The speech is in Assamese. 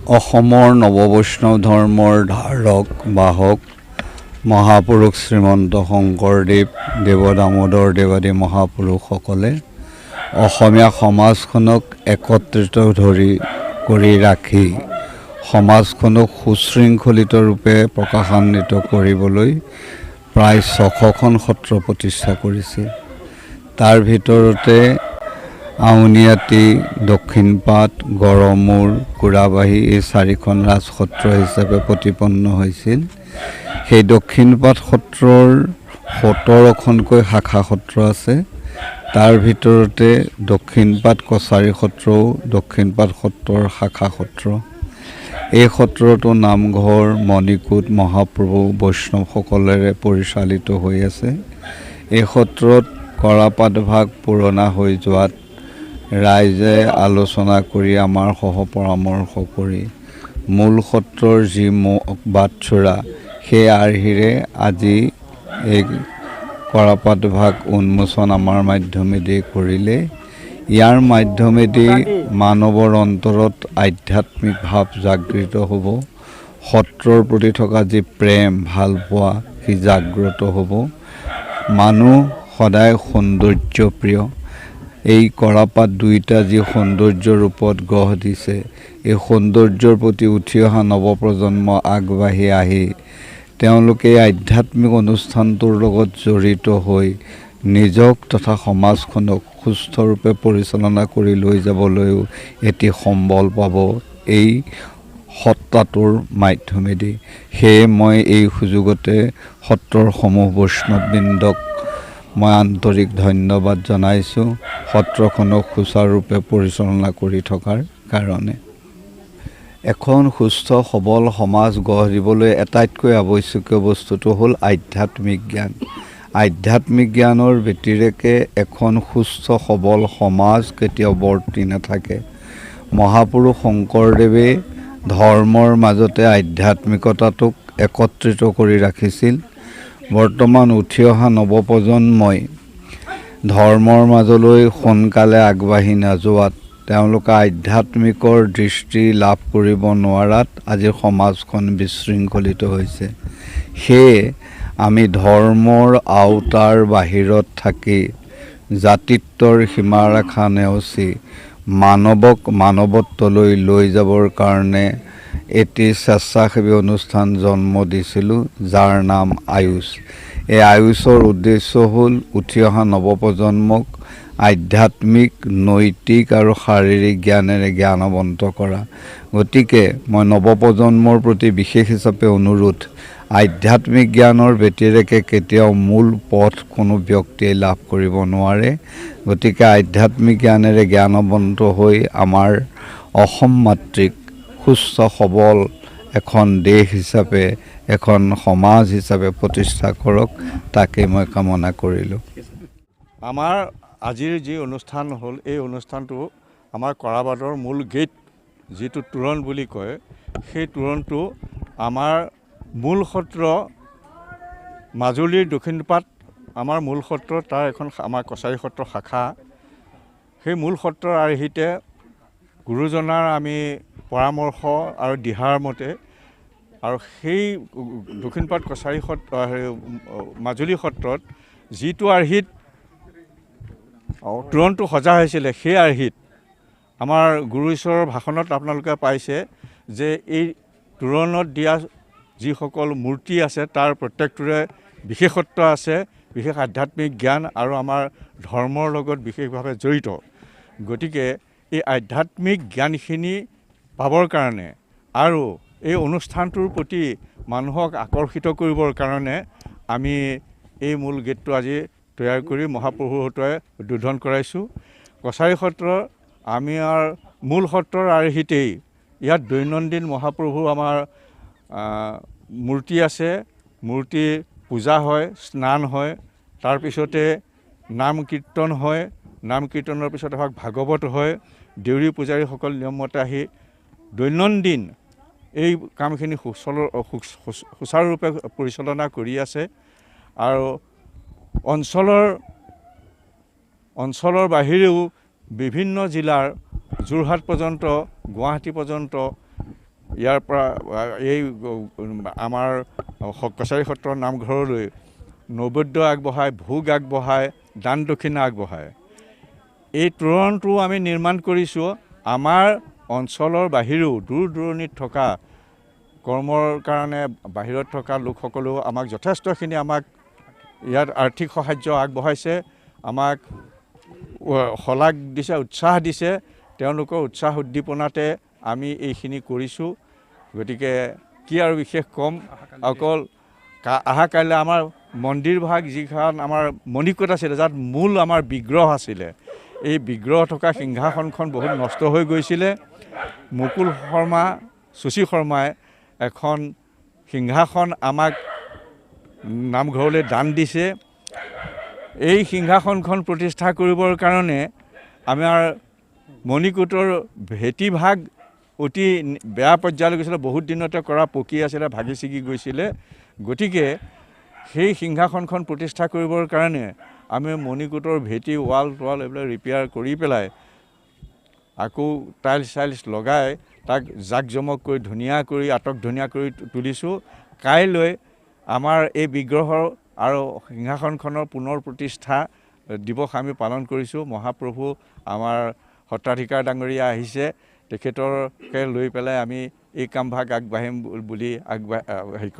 অসমৰ নৱবৈষ্ণৱ ধৰ্মৰ ধাৰক বাহক মহাপুৰুষ শ্ৰীমন্ত শংকৰদেৱ, দেৱ দামোদৰ দেৱ আদি মহাপুৰুষসকলে অসমীয়া সমাজখনক একত্ৰিত ধৰি কৰি ৰাখি সমাজখনক সুশৃংখলিত ৰূপে প্ৰকাশান্বিত কৰিবলৈ প্ৰায় 600খন সত্ৰ প্ৰতিষ্ঠা কৰিছিল। তাৰ ভিতৰতে আউনীআটী, দক্ষিণপাট, গড়মূৰ, কুৰাবাহী এই চাৰিখন ৰাজসত্ৰ হিচাপে প্ৰতিপন্ন হৈছিল। সেই দক্ষিণপাট সত্ৰৰ 17খনকৈ শাখা সত্ৰ আছে। তাৰ ভিতৰতে দক্ষিণপাট কছাৰী সত্ৰও দক্ষিণপাট সত্ৰৰ শাখা সত্ৰ। এই সত্ৰতো নামঘৰ, মণিকূট, মহাপ্ৰভু বৈষ্ণৱসকলেৰে পৰিচালিত হৈ আছে। এই সত্ৰত কৰাপাট ভাগ পুৰণা হৈ যোৱাত ৰাইজে আলোচনা কৰি, আমাৰ সহ পৰামৰ্শ কৰি মূল সত্ৰৰ যি বাটচ'ৰা, সেই আৰ্হিৰে আজি এই কৰাপাট ভাগ উন্মোচন আমাৰ মাধ্যমেদি কৰিলে। ইয়াৰ মাধ্যমেদি মানৱৰ অন্তৰত আধ্যাত্মিক ভাৱ জাগৃত হ'ব, সত্ৰৰ প্ৰতি থকা যি প্ৰেম ভালপোৱা সি জাগ্ৰত হ'ব। মানুহ সদায় সৌন্দৰ্যপ্ৰিয়। এই কৰাপাত দুইটা যি সৌন্দৰ্য ৰূপত গঢ় দিছে, এই সৌন্দৰ্যৰ প্ৰতি উঠি অহা নৱপ্ৰজন্ম আগবাঢ়ি আহি তেওঁলোকে এই আধ্যাত্মিক অনুষ্ঠানটোৰ লগত জড়িত হৈ নিজক তথা সমাজখনক সুস্থৰূপে পৰিচালনা কৰি লৈ যাবলৈও এটি সম্বল পাব এই সত্তাটোৰ মাধ্যমেদি। সেয়ে মই এই সুযোগতে সত্ৰৰ সমূহ বৈষ্ণৱবৃন্দক মই আন্তৰিক ধন্যবাদ জনাইছোঁ সত্ৰখনক সুচাৰুৰূপে পৰিচালনা কৰি থকাৰ কাৰণে। এখন সুস্থ সবল সমাজ গঢ় দিবলৈ আটাইতকৈ আৱশ্যকীয় বস্তুটো হ'ল আধ্যাত্মিক জ্ঞান। আধ্যাত্মিক জ্ঞানৰ ব্যতিৰেকে এখন সুস্থ সবল সমাজ কেতিয়াও বৰ্তি নাথাকে। মহাপুৰুষ শংকৰদেৱে ধৰ্মৰ মাজতে আধ্যাত্মিকতাটোক একত্ৰিত কৰি ৰাখিছিল। বৰ্তমান উঠি অহা নৱপ্ৰজন্মই ধৰ্মৰ মাজলৈ সোনকালে আগবাঢ়ি নাযোৱাত, তেওঁলোকে আধ্যাত্মিকৰ দৃষ্টি লাভ কৰিব নোৱাৰাত আজি সমাজখন বিশৃংখলিত হৈছে। সেয়ে আমি ধৰ্মৰ আওতাৰ বাহিৰত থাকি, জাতিত্বৰ সীমাৰেখা নেওচি মানৱক মানৱত্বলৈ লৈ যাবৰ কাৰণে এটি স্বেচ্ছাসেৱী অনুষ্ঠান জন্ম দিছিলোঁ, যাৰ নাম আয়ুষ। এই আয়ুষৰ উদ্দেশ্য হ'ল উঠি অহা নৱপ্ৰজন্মক আধ্যাত্মিক, নৈতিক আৰু শাৰীৰিক জ্ঞানেৰে জ্ঞানৱন্ত কৰা। গতিকে মই নৱপ্ৰজন্মৰ প্ৰতি বিশেষ হিচাপে অনুৰোধ, আধ্যাত্মিক জ্ঞানৰ ব্যতিৰেকে কেতিয়াও মূল পথ কোনো ব্যক্তিয়ে লাভ কৰিব নোৱাৰে। গতিকে আধ্যাত্মিক জ্ঞানেৰে জ্ঞানৱন্ত হৈ আমাৰ অসম মাতৃক সুস্থ সবল এখন দেশ হিচাপে, এখন সমাজ হিচাপে প্ৰতিষ্ঠা কৰক, তাকে মই কামনা কৰিলোঁ। আমাৰ আজিৰ যি অনুষ্ঠান হ'ল, এই অনুষ্ঠানটো আমাৰ কৰাবাদৰ মূল গেট যিটো তোৰণ বুলি কয়, সেই তোৰণটো আমাৰ মূল সত্ৰ মাজুলীৰ দক্ষিণপাট আমাৰ মূল সত্ৰ, তাৰ এখন আমাৰ কছাৰী সত্ৰ শাখা। সেই মূল সত্ৰৰ আৰ্হিতে গুৰুজনাৰ আমি পৰামৰ্শ আৰু দিহাৰ মতে আৰু সেই দক্ষিণপাট কছাৰী সত্ৰ, মাজুলী সত্ৰত যিটো আৰ্হিত তোৰণটো সজা হৈছিলে, সেই আৰ্হিত আমাৰ গুৰু ঈশ্বৰৰ ভাষণত আপোনালোকে পাইছে যে এই তোৰণত দিয়া যিসকল মূৰ্তি আছে তাৰ প্ৰত্যেকটোৰে বিশেষত্ব আছে, বিশেষ আধ্যাত্মিক জ্ঞান আৰু আমাৰ ধৰ্মৰ লগত বিশেষভাৱে জড়িত। গতিকে এই আধ্যাত্মিক জ্ঞানখিনি পাবৰ কাৰণে আৰু এই অনুষ্ঠানটোৰ প্ৰতি মানুহক আকৰ্ষিত কৰিবৰ কাৰণে আমি এই মূল গেটটো আজি তৈয়াৰ কৰি মহাপ্ৰভুৰ হতুৱাই উদ্বোধন কৰাইছোঁ। কছাৰী সত্ৰৰ আমি আৰু মূল সত্ৰৰ আৰ্হিতেই ইয়াত দৈনন্দিন মহাপ্ৰভু আমাৰ মূৰ্তি আছে, মূৰ্তিৰ পূজা হয়, স্নান হয়, তাৰপিছতে নাম কীৰ্তন হয়, নাম কীৰ্তনৰ পিছত এভাগ ভাগৱত হয়। দেউৰী পূজাৰীসকল নিয়মমতে আহি দৈনন্দিন এই কামখিনি সুচাৰুৰূপে পৰিচালনা কৰি আছে। আৰু অঞ্চলৰ বাহিৰেও বিভিন্ন জিলাৰ যোৰহাট পৰ্যন্ত, গুৱাহাটী পৰ্যন্ত ইয়াৰ পৰা এই আমাৰ কছাৰী সত্ৰৰ নামঘৰলৈ নৈবেদ্য আগবঢ়ায়, ভোগ আগবঢ়ায়, দান দক্ষিণা আগবঢ়ায়। এই তোৰণটো আমি নিৰ্মাণ কৰিছোঁ আমাৰ অঞ্চলৰ বাহিৰেও দূৰ দূৰণিত থকা কৰ্মৰ কাৰণে বাহিৰত থকা লোকসকলেও আমাক যথেষ্টখিনি আমাক ইয়াত আৰ্থিক সাহায্য আগবঢ়াইছে, আমাক শলাগ দিছে, উৎসাহ দিছে। তেওঁলোকৰ উৎসাহ উদ্দীপনাতে আমি এইখিনি কৰিছোঁ। গতিকে কি আৰু বিশেষ ক'ম, অকল অহা কাইলৈ আমাৰ মন্দিৰভাগ যিখন আমাৰ মণিকূট আছিলে, যাত মূল আমাৰ বিগ্ৰহ আছিলে, এই বিগ্ৰহ থকা সিংহাসনখন বহুত নষ্ট হৈ গৈছিলে। মুকুল শৰ্মা, শশী শৰ্মাই এখন সিংহাসন আমাক নামঘৰলৈ দান দিছে। এই সিংহাসনখন প্ৰতিষ্ঠা কৰিবৰ কাৰণে আমাৰ মণিকূটৰ ভেটিভাগ অতি বেয়া পৰ্যায়লৈ গৈছিলে, বহুত দিনতে কৰা পকী আছিলে, ভাগি ছিগি গৈছিলে। গতিকে সেই সিংহাসনখন প্ৰতিষ্ঠা কৰিবৰ কাৰণে আমি মণিকূটৰ ভেটি ৱাল টোৱাল এইবিলাক ৰিপেয়াৰ কৰি পেলাই আকৌ টাইলছ চাইলছ লগাই তাক জাক জমক কৰি ধুনীয়া কৰি আটক ধুনীয়া কৰি তুলিছোঁ। কাইলৈ আমাৰ এই বিগ্ৰহৰ আৰু সিংহাসনখনৰ পুনৰ প্ৰতিষ্ঠা দিৱস আমি পালন কৰিছোঁ। মহাপ্ৰভু আমাৰ সত্ৰাধিকাৰ ডাঙৰীয়া আহিছে, তেখেতৰকে লৈ পেলাই আমি এই কামভাগ আগবাঢ়িম বুলি হেৰি।